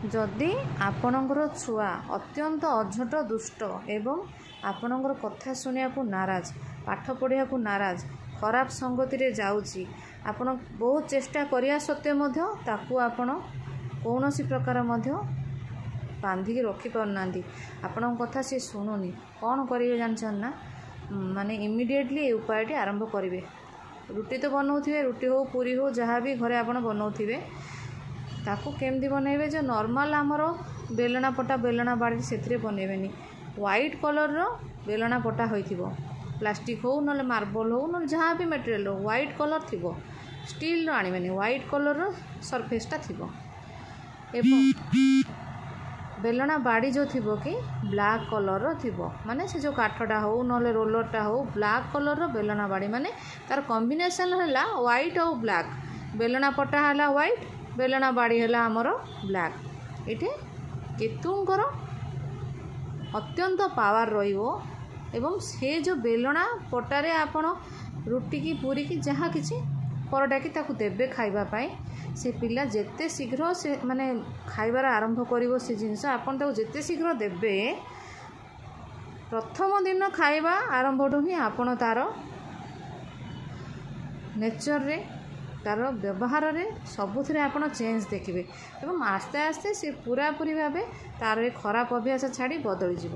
ଯଦି ଆପଣଙ୍କର ଛୁଆ ଅତ୍ୟନ୍ତ ଅଝଟ, ଦୁଷ୍ଟ ଏବଂ ଆପଣଙ୍କର କଥା ଶୁଣିବାକୁ ନାରାଜ, ପାଠ ପଢ଼ିବାକୁ ନାରାଜ, ଖରାପ ସଙ୍ଗତିରେ ଯାଉଛି, ଆପଣ ବହୁତ ଚେଷ୍ଟା କରିବା ସତ୍ତ୍ୱେ ମଧ୍ୟ ତାକୁ ଆପଣ କୌଣସି ପ୍ରକାର ମଧ୍ୟ ବାନ୍ଧିକି ରଖିପାରୁନାହାନ୍ତି, ଆପଣଙ୍କ କଥା ସେ ଶୁଣୁନି, କ'ଣ କରିବେ ଜାଣିଛନ୍ତି ନା? ମାନେ ଇମିଡ଼ିଏଟଲି ଏ ଉପାୟଟି ଆରମ୍ଭ କରିବେ। ରୁଟି ତ ବନାଉଥିବେ, ରୁଟି ହେଉ ପୁରୀ ହେଉ ଯାହା ବି ଘରେ ଆପଣ ବନାଉଥିବେ, ତାକୁ କେମିତି ବନେଇବେ ଯେ ନର୍ମାଲ୍ ଆମର ବେଲଣା ପଟା, ବେଲଣା ବାଡ଼ି ସେଥିରେ ବନେଇବେନି। ହ୍ୱାଇଟ୍ କଲର୍ର ବେଲଣା ପଟା ହୋଇଥିବ, ପ୍ଲାଷ୍ଟିକ୍ ହେଉ ନହେଲେ ମାର୍ବଲ ହେଉ ନହେଲେ ଯାହା ବି ମେଟେରିଆଲ୍ ହେଉ, ହ୍ୱାଇଟ୍ କଲର୍ ଥିବ, ଷ୍ଟିଲ୍ର ଆଣିବେନି, ହ୍ୱାଇଟ୍ କଲର୍ର ସର୍ଫେସ୍ଟା ଥିବ ଏବଂ ବେଲଣା ବାଡ଼ି ଯେଉଁ ଥିବ କି ବ୍ଲାକ୍ କଲର୍ର ଥିବ, ମାନେ ସେ ଯେଉଁ କାଠଟା ହେଉ ନହେଲେ ରୋଲର୍ଟା ହେଉ ବ୍ଲାକ୍ କଲର୍ର ବେଲଣା ବାଡ଼ି, ମାନେ ତା'ର କମ୍ବିନେସନ୍ ହେଲା ହ୍ୱାଇଟ୍ ଆଉ ବ୍ଲାକ୍। ବେଲଣା ପଟା ହେଲା ହ୍ୱାଇଟ୍, ବେଲଣା ବାଡ଼ି ହେଲା ଆମର ବ୍ଲାକ୍। ଏଠି କେତୁଙ୍କର ଅତ୍ୟନ୍ତ ପାୱାର ରହିବ ଏବଂ ସେ ଯେଉଁ ବେଲଣା ପଟାରେ ଆପଣ ରୁଟିକି ପୁରିକି ଯାହା କିଛି ପରଟା କି ତାକୁ ଦେବେ ଖାଇବା ପାଇଁ, ସେ ପିଲା ଯେତେ ଶୀଘ୍ର ସେ ମାନେ ଖାଇବାର ଆରମ୍ଭ କରିବ, ସେ ଜିନିଷ ଆପଣ ତାକୁ ଯେତେ ଶୀଘ୍ର ଦେବେ, ପ୍ରଥମ ଦିନ ଖାଇବା ଆରମ୍ଭଠୁ ହିଁ ଆପଣ ତା'ର ନେଚର୍ରେ, ତା'ର ବ୍ୟବହାରରେ ସବୁଥିରେ ଆପଣ ଚେଞ୍ଜ ଦେଖିବେ ଏବଂ ଆସ୍ତେ ଆସ୍ତେ ସେ ପୁରାପୁରି ଭାବେ ତା'ର ଏ ଖରାପ ଅଭ୍ୟାସ ଛାଡ଼ି ବଦଳିଯିବ।